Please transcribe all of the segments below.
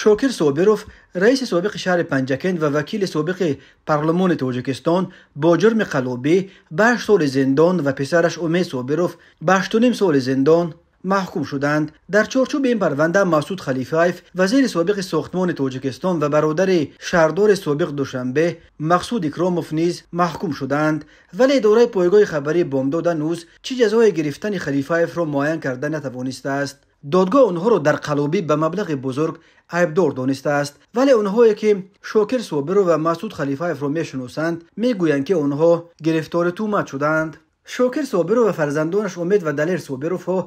Шокир Собиров, раиси собиқи шаҳри Панҷакент ва вакили собиқи парлумони Тоҷикистон, бо ҷурми қаллобӣ ба 8 соли зиндон ва писараш Умед Собиров ба 8,5 соли зиндон маҳкум шуданд. Дар чорчӯби ин парванда Масуд Халифаев, вазири собиқи сохтмони Тоҷикистон, ва бародари шаҳрдори собиқ Душанбе Мақсуд Икромов низ маҳкум шуданд. Вале идораи пойгоҳи хабарии Бомдод ҳанӯз чӣ ҷазое гирифтани Халифаевро муайян карда натавонистааст. Додгоҳ онҳоро дар қаллобӣ ба маблағи бузург айбдор донистааст, вале онҳое ки Шокир Собиров ва Масуд Халифаевро мешиносанд, мегӯянд, ки онҳо гирифтори тӯҳмат шудаанд. Шокир Собиров ва фарзандонаш Умед ва Далер Собировҳо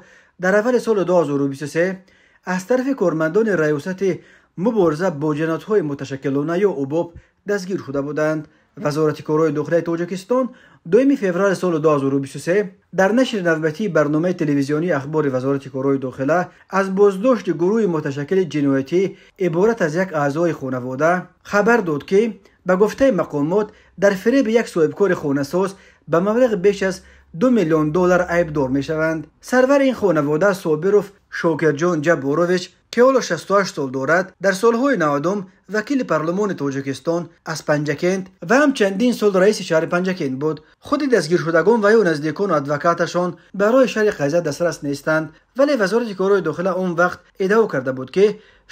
дар аввали соли 2023 аз тарафи кормандони Раёсати мубориза бо ҷиноятҳои муташаккилона ё УБОП дастгир шуда буданд. Вазорати корҳои дохилаи Тоҷикистон 2 феврали соли 2023 дар нашри навбатии барномаи телевизионии ахбори Вазорати корҳои дохила аз боздошти гурӯҳи муташаккили ҷиноятӣ, иборат аз як аъзои хонавода, хабар дод, ки ба гуфтаи мақомот дар фиреби як соҳибкори хонасоз ба маблағи беш аз 2 миллион доллар айбдор мешаванд. Сарвари ин хонавода Собиров Шокирҷон Ҷабборович, ки ҳоло 68 сол дорад, дар солҳои 90-ум вакили парлумони Тоҷикистон аз Панҷакент ва ҳам чандин сол раиси шаҳри Панҷакент буд. Худи дастгиршудагон ва ё наздикону адвокаташон барои шарҳи қазия дастрас нестанд, вале Вазорати корҳои дохила он вақт иддао карда буд, ки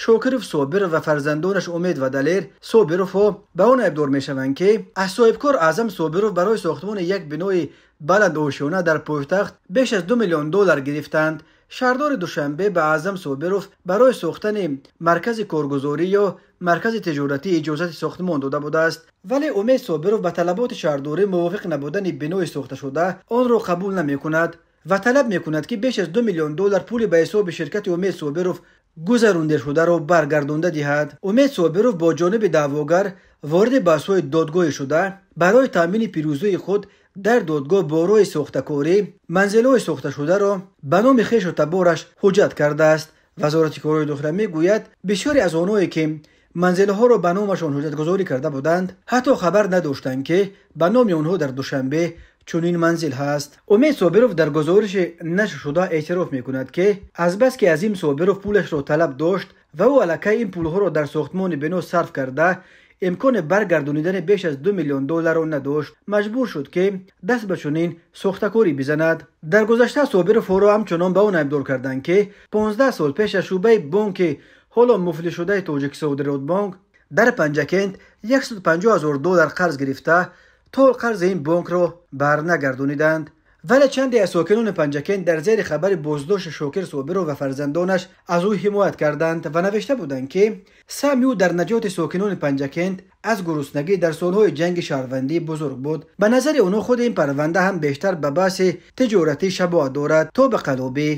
Шокиров Собиров ва фарзандонаш Умед ва Далер Собировҳо ба он айбдор мешаванд, ки аз соҳибкор Аъзам Собиров барои сохтмони як бинои баландошёна дар пойтахт беш аз 2 миллион доллар гирифтанд. Шаҳрдори Душанбе ба Аъзам Собиров барои сохтани маркази коргузорӣ ё маркази тиҷоратӣ иҷозати сохтмон дода будааст, вале Умед Собиров ба талаботи шаҳрдорӣ мувофиқ набудани бинои сохташуда онро қабул намекунад ва талаб мекунад, ки беш аз 2 миллион доллар пули ба ҳисоби ширкати Умед Собиров гузарондашударо баргардонда диҳад. Умед Собиров бо ҷониби даъвогар вориди баҳсҳои додгоҳӣ шуда, барои таъмини пирӯзии худ дар додгоҳ бо роҳи сохтакорӣ манзилҳои сохташударо ба номи хешу табораш ҳуҷҷат кардааст. Вазорати корҳои дохила мегӯяд, бисёре аз онҳое ки манзилҳоро ба номашон ҳуҷҷатгузорӣ карда буданд, ҳатто хабар надоштанд, ки ба номи онҳо дар Душанбе чунин манзил ҳаст. Умед Собиров дар гузориши нашршуда эътироф мекунад, ки азбаски Азим Собиров пулашро талаб дошт ва ӯ аллакай ин пулҳоро дар сохтмони бино сарф карда, имкони баргардонидани беш аз 2 миллион долларро надошт, маҷбур шуд, ки даст ба чунин сохтакорӣ бизанад. Дар гузашта Собировҳоро ҳамчунон ба он айбдор карданд, ки 15 сол пеш аз шӯъбаи бонки ҳоло муфлисшудаи Тоҷиксодиротбонк дар Панҷакент 150 ҳазор доллар қарз гирифта, то қарзи ин бонкро барнагардониданд. Вале чанде аз сокинони Панҷакент дар зери хабари боздошти Шокир Собиров ва фарзандонаш аз ӯ ҳимоят карданд ва навишта буданд, ки саҳми ӯ дар наҷоти сокинони Панҷакент аз гуруснагӣ дар солҳои ҷанги шаҳрвандӣ бузург буд. Ба назари онҳо, худи ин парванда ҳам бештар ба баҳси тиҷоратӣ шабоҳат дорад, то ба қаллобӣ.